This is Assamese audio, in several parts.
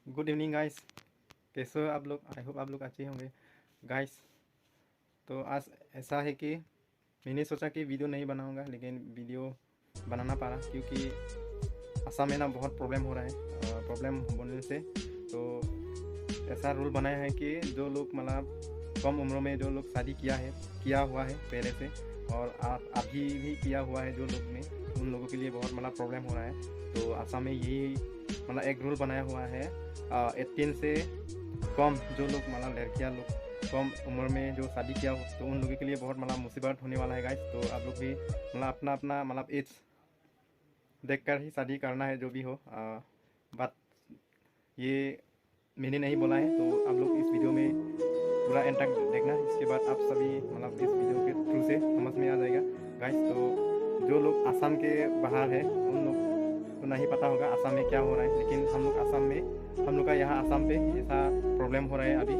गुड इवनिंग गाइस, कैसे हो आप लोग? I hope आप लोग अच्छे होंगे गाइस। तो आज ऐसा है कि मैंने सोचा कि वीडियो नहीं बनाऊंगा, लेकिन वीडियो बनाना पड़ा क्योंकि असम में ना बहुत प्रॉब्लम हो रहा है। प्रॉब्लम होने से तो ऐसा रूल बनाया है कि जो लोग मतलब कम उम्र में जो लोग शादी किया हुआ है पहले से और अभी भी किया हुआ है जो लोग ने, उन लोगों के लिए बहुत मतलब प्रॉब्लम हो रहा है। तो असम में यही मतलब एक रूल बनाया हुआ है, 18 से कम जो लोग मतलब लड़कियाँ लोग कम उम्र में जो शादी किया हो तो उन लोगों के लिए बहुत मतलब मुसीबत होने वाला है गाइस। तो आप लोग भी मतलब अपना अपना मतलब एज देखकर ही शादी करना है जो भी हो। बात ये मैंने नहीं बोला है, तो आप लोग इस वीडियो में पूरा एंड तक देखना, इसके बाद आप सभी मतलब इस वीडियो के थ्रू से समझ में आ जाएगा गाइस। तो जो लोग असम के बाहर है उन लोग तो नहीं पता होगा असम में क्या हो रहा है, लेकिन हम लोग असम में, हम लोग का यहाँ असम पे ऐसा प्रॉब्लम हो रहा है अभी।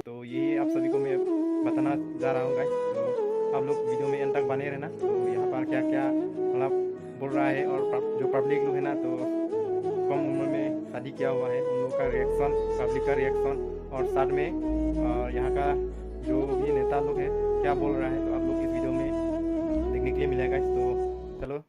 तो ये आप सभी को मैं बताना जा रहा हूँ गाइस। तो आप लोग वीडियो में एंड तक बने रहना। तो यहाँ पर क्या क्या मतलब बोल रहा है और जो पब्लिक लोग है ना, तो कम उम्र में शादी किया हुआ है उन लोगों का रिएक्शन, पब्लिक का रिएक्शन और साथ में यहाँ का जो भी नेता लोग हैं क्या बोल रहा है, तो आप लोग इस वीडियो में देखने के लिए मिलेगा। तो चलो।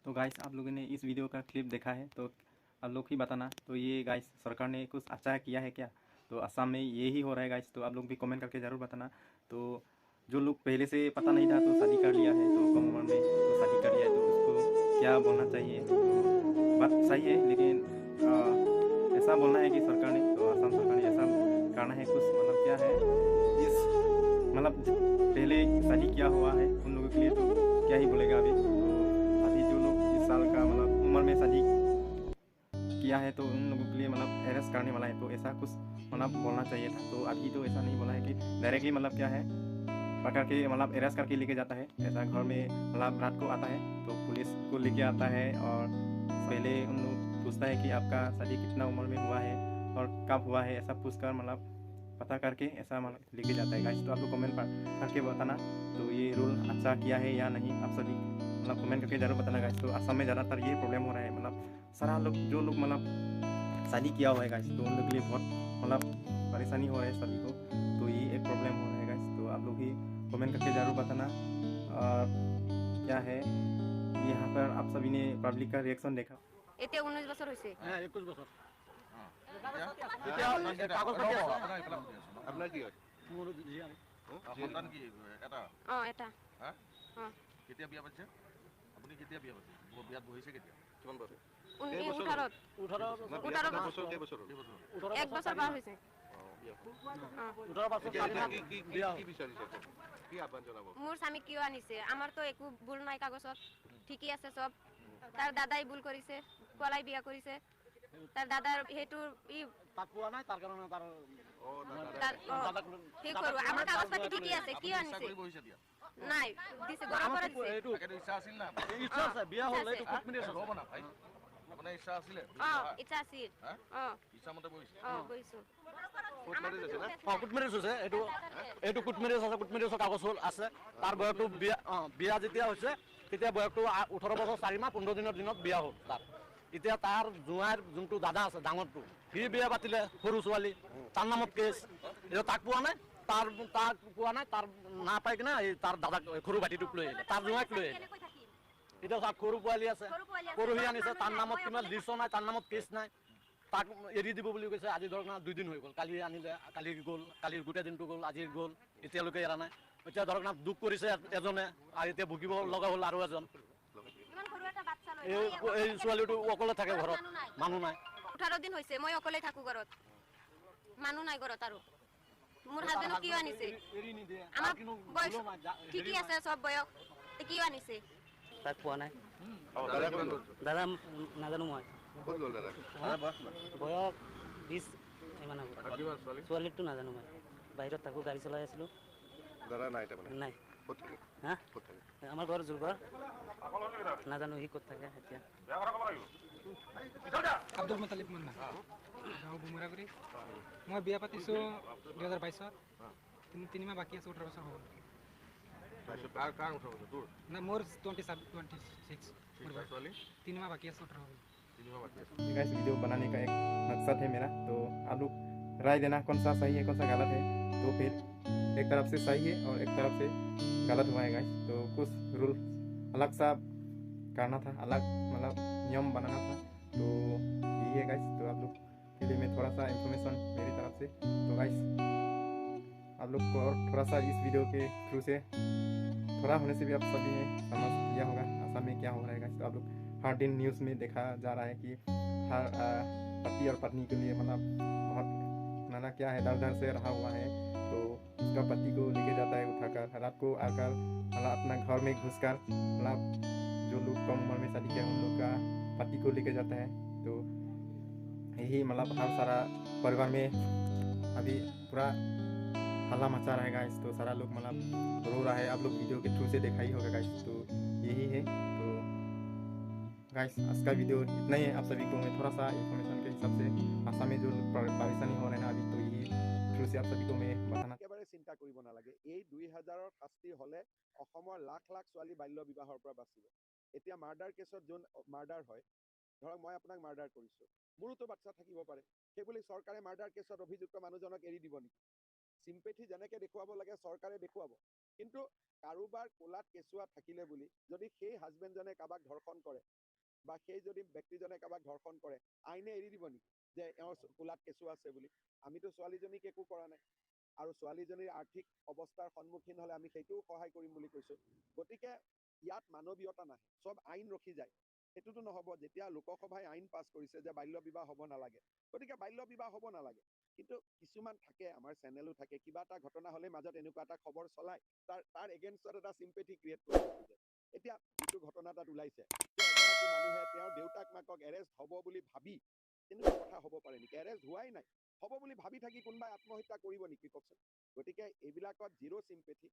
तो गाइस आप लोगों ने इस वीडियो का क्लिप देखा है, तो आप लोग ही बताना तो ये गाइस सरकार ने कुछ अच्छा किया है क्या? तो असम में ये ही हो रहा है गाइस। तो आप लोग भी कमेंट करके ज़रूर बताना। तो जो लोग पहले से पता नहीं था तो शादी कर लिया है, तो कम उम्र में तो शादी कर लिया है, तो उसको क्या बोलना चाहिए? तो बात सही है, लेकिन ऐसा बोलना है कि सरकार ने, तो असम सरकार ने ऐसा करना है कुछ मतलब क्या है इस मतलब पहले शादी किया हुआ है उन लोगों के लिए तो क्या ही बोलेगा अभी। तो अभी जो लोग इस साल का मतलब उम्र में शादी किया है तो उन लोगों के लिए मतलब अरेस्ट करने वाला है, तो ऐसा कुछ मतलब बोलना चाहिए था। तो अभी तो ऐसा नहीं बोला है कि डायरेक्टली मतलब क्या है पकड़ के मतलब अरेस्ट करके लेके जाता है, ऐसा घर में मतलब रात को आता है तो पुलिस को लेके आता है और पहले उन लोग पूछता है कि आपका शादी कितना उम्र में हुआ है और कब हुआ है, ऐसा पूछ कर मतलब पता करके ऐसा मतलब लेके जाता है गाइस। तो आप लोग कमेंट करके बताना तो ये रूल अच्छा किया है या नहीं, आप सभी मतलब कमेंट करके ज़रूर बताना गाइस। तो असम में ज़्यादातर ये प्रॉब्लम हो रहा है, मतलब सारा लोग जो लोग मतलब शादी किया हुआ है गाइस तो उन लोग के लिए बहुत मतलब परेशानी हो रहा है सभी को, तो ये एक प्रॉब्लम हो रहा है गाइस। तो आप लोग ही कमेंट करके ज़रूर बताना। और क्या है यहाँ पर आप सभी ने पब्लिक का रिएक्शन देखा। এতিয়া 19 বছৰ হৈছে। হ্যাঁ 21 বছৰ। আপনাৰ কি হয়? মোৰ জীয়াৰী। সন্তান কি এটা? অ এটা। হ্যাঁ? অ। কেতিয়া বিয়া পাতিছে? আপুনি কেতিয়া বিয়া পাতিছে? বিয়াত বহিছে কেতিয়া? কিমান বছৰ? 18 18 বছৰ। কেই বছৰ? এক বছৰ পাৰ হৈছে। 18 বছৰ। কি কি বিচাৰিছে? কি আহ্বান জনাব? মোৰ স্বামী কিয় আনিছে? আমাৰতো একো ভুল নাই, কাগজত ঠিকেই আছে সব। তাৰ দাদাই ভুল কৰিছে, পলাই বিয়া কৰিছে। তাৰ দাদাৰ সেইটো ই তাক পোৱা নাই, তাৰ কাৰণে তাৰ সেই কৰো। আমাৰ কাগজ পাতি ঠিকেই আছে, কিয় আনিছে? নাই দিছে, ঘৰৰ পৰা দিছে। এইটো ইচ্ছা আছিল না? ইচ্ছা আছে, বিয়া হ'ল, এইটো কোৰ্ট মেৰেজ হ'ব না ভাই? আপোনাৰ ইচ্ছা আছিলে? অ, ইচ্ছা আছিল। অ, ইচ্ছা মতে বহিছে? অ, বহিছো। কোৰ্ট মেৰেজ আছে না? অ, কোৰ্ট মেৰেজ হৈছে। এইটো এইটো কোৰ্ট মেৰেজ আছে, কোৰ্ট মেৰেজৰ কাগজ হ'ল আছে। তাৰ বয়সটো বিয়া, অ বিয়া যেতিয়া হৈছে তেতিয়া বয়সটো 18 বছৰ 4 মাহ 15 দিনৰ দিনত বিয়া হ'ল তাৰ। এতিয়া তাৰ জোঁৱাইৰ যোনটো দাদা আছে ডাঙৰটো, সি বিয়া পাতিলে সৰু ছোৱালী, তাৰ নামত কেছ। এতিয়া তাক পোৱা নাই, তাৰ তাক পোৱা নাই, তাৰ নাপাই কিনে এই তাৰ দাদাক সৰু ভাইটিটোক লৈ আহিলে, তাৰ জোঁৱাইক লৈ আহিলে। এতিয়া চাওক সৰু পোৱালি আছে, পৰহি আনিছে, তাৰ নামত কিমান লিষ্ট নাই, তাৰ নামত কেছ নাই, তাক এৰি দিব বুলি কৈছে। আজি ধৰক না 2 দিন হৈ গ'ল, কালি আনিলে, কালি গ'ল, কালি গোটেই দিনটো গ'ল, আজি গ'ল, এতিয়ালৈকে এৰা নাই। এতিয়া ধৰক না দুখ কৰিছে এজনে, আৰু এতিয়া ভুগিব লগা হ'ল আৰু এজন। এই ছোৱালীটো অকলে থাকে ঘৰত, মানুহ নাই। 18 দিন হৈছে, মই অকলে থাকো ঘৰত, মানুহ নাই ঘৰত। আৰু মোৰ হাজবেণ্ডক কিয় আনিছে? আমাৰ বয়স ঠিকেই আছে, চব বয়স, কিয় আনিছে? তাক পোৱা নাই দাদা, নাজানো মই। বয়স 20 ইমান হ'ব। ছোৱালীটো নাজানো, মই বাহিৰত থাকোঁ, গাড়ী চলাই আছিলোঁ। নাই হা, আমাৰ ঘৰ জোৰঘৰ, নাজানো সি ক'ত থাকে এতিয়া। আব্দুল মোতালিব মোৰ নাম, গাঁও বুমুৰাগুৰি। মই বিয়া পাতিছোঁ 2022ত, 3 মাহ বাকী আছে 18 বছৰ হ'ব। না, মোৰ 27, 26, 3 মাহ বাকী আছে 18 হ'ব। गाइस वीडियो बनाने का एक मकसद है मेरा, तो आप लोग राय देना कौन सा सही है कौन सा गलत है। तो फिर एक तरफ से सही है और एक तरफ से गलत हुआ है गाइस। तो कुछ रूल अलग सा करना था, अलग मतलब नियम बनाना था, तो यही है गाइस। तो आप लोग के लिए मैं थोड़ा सा इन्फॉर्मेशन मेरी तरफ से। तो गाइस आप लोग को और थोड़ा सा इस वीडियो के थ्रू से थोड़ा होने से भी आप सभी ने समझ लिया होगा असम में क्या हो रहा है गाइस। तो आप लोग हर दिन न्यूज़ में देखा जा रहा है कि हर पति और पत्नी के लिए मतलब बहुत मतलब क्या है, दर दर से रहा हुआ है। तो उसका पति को लेके जाता है उठाकर, रात को आकर मतलब अपना घर में घुसकर मतलब जो लोग कम उम्र में शादी किया उन लोग का पति को लेके जाता है। तो यही मतलब हर सारा परिवार में अभी पूरा हल्ला मचा रहा है गाइस। तो सारा लोग मतलब रो रहा है, आप लोग वीडियो के थ्रू से देखा ही होगा गाइस। तो यही है। तो गाइस आज का वीडियो इतना ही है। आप सभी को मैं थोड़ा सा इन्फॉर्मेशन के हिसाब से आसाम में जो परेशानी हो रहा है ना अभी, तो यही थ्रू से आप सभी को मैं बताना। একেবাৰে চিন্তা কৰিব নালাগে, এই 2000ৰ শাস্তি হ'লে অসমৰ লাখ লাখ ছোৱালী বাল্য বিবাহৰ পৰা বাচিব। এতিয়া মাৰ্ডাৰ কেছত যোন মাৰ্ডাৰ হয়, ধৰক মই আপোনাক মাৰ্ডাৰ কৰিছোঁ, মোৰোতো বাচ্ছা থাকিব পাৰে, সেইবুলি চৰকাৰে মাৰ্ডাৰ কেছত অভিযুক্ত মানুহজনক এৰি দিব নেকি? চিম্পেথি যেনেকে দেখুৱাব লাগে চৰকাৰে দেখুৱাব, কিন্তু কাৰোবাৰ কোলাত কেঁচুৱা থাকিলে বুলি যদি সেই হাজবেণ্ডজনে কাৰোবাক ধৰ্ষণ কৰে বা সেই যদি ব্যক্তিজনে কাৰোবাক ধৰ্ষণ কৰে, আইনে এৰি দিব নেকি যে এওঁৰ কোলাত কেঁচুৱা আছে বুলি? আমিতো ছোৱালীজনীক একো কৰা নাই, আৰু ছোৱালীজনীৰ আৰ্থিক অৱস্থাৰ সন্মুখীন হ'লে আমি সেইটোও সহায় কৰিম বুলি কৈছোঁ। গতিকে ইয়াত মানৱীয়তা নাহে, চব আইন ৰখি যায়। সেইটোতো নহ'ব। যেতিয়া লোকসভাই আইন পাছ কৰিছে যে বাল্য বিবাহ হ'ব নালাগে, গতিকে বাল্য বিবাহ হ'ব নালাগে। কিন্তু কিছুমান থাকে, আমাৰ চেনেলো থাকে, কিবা এটা ঘটনা হ'লে মাজত এনেকুৱা এটা খবৰ চলাই তাৰ এগেইনষ্টত এটা চিম্পেথি ক্ৰিয়েট কৰিব খোজে। এতিয়া যিটো ঘটনা তাত ওলাইছে যে এগৰাকী মানুহে তেওঁৰ দেউতাক মাকক এৰেষ্ট হ'ব বুলি ভাবি, তেনেকুৱা কথা হ'ব পাৰে নেকি? এৰেষ্ট হোৱাই নাই, হ'ব বুলি ভাবি থাকি কোনোবাই আত্মহত্যা কৰিব নেকি কওকচোন? গতিকে এইবিলাকত জিৰ' চিম্পেথি।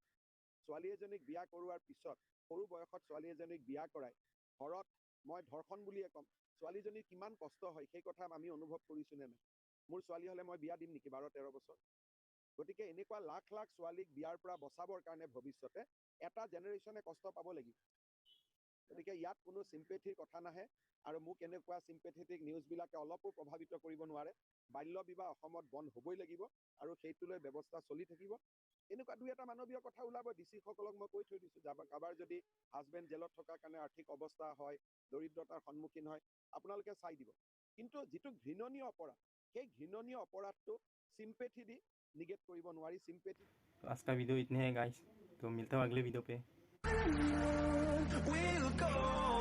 ছোৱালী এজনীক বিয়া কৰোৱাৰ পিছত, সৰু বয়সত ছোৱালী এজনীক বিয়া কৰাই ঘৰত, মই ধৰ্ষণ বুলিয়ে ক'ম, ছোৱালীজনীৰ কিমান কষ্ট হয় সেই কথা আমি অনুভৱ কৰিছোঁ নে নাই? মোৰ ছোৱালী হ'লে মই বিয়া দিম নেকি 12-13 বছৰ? গতিকে এনেকুৱা লাখ লাখ ছোৱালীক বিয়াৰ পৰা বচাবৰ কাৰণে ভৱিষ্যতে এটা জেনেৰেশ্যনে কষ্ট পাব লাগিব। গতিকে ইয়াত কোনো চিম্পেথিৰ কথা নাহে, আৰু মোক এনেকুৱা চিম্পেথেটিক নিউজবিলাকে অলপো প্ৰভাৱিত কৰিব নোৱাৰে। বাল্য বিবাহ অসমত বন্ধ হ'বই লাগিব আৰু সেইটোলৈ ব্যৱস্থা চলি থাকিব। এনেকুৱা দুই এটা মানৱীয় কথা ওলাব, ডি চিসকলক মই কৈ থৈ দিছোঁ, কাৰোবাৰ যদি হাজবেণ্ড জেলত থকাৰ কাৰণে আৰ্থিক অৱস্থা হয়, দৰিদ্ৰতাৰ সন্মুখীন হয়, আপোনালোকে চাই দিব। কিন্তু যিটো ঘৃণনীয় অপৰাধ, সেই ঘৃণনীয় অপৰাধটো চিম্পেথি দি নিগেট কৰিব নোৱাৰি। চিম্পেথি। तो आज का वीडियो इतने है गाइस, तो मिलता हूँ अगले वीडियो पे। We'll go.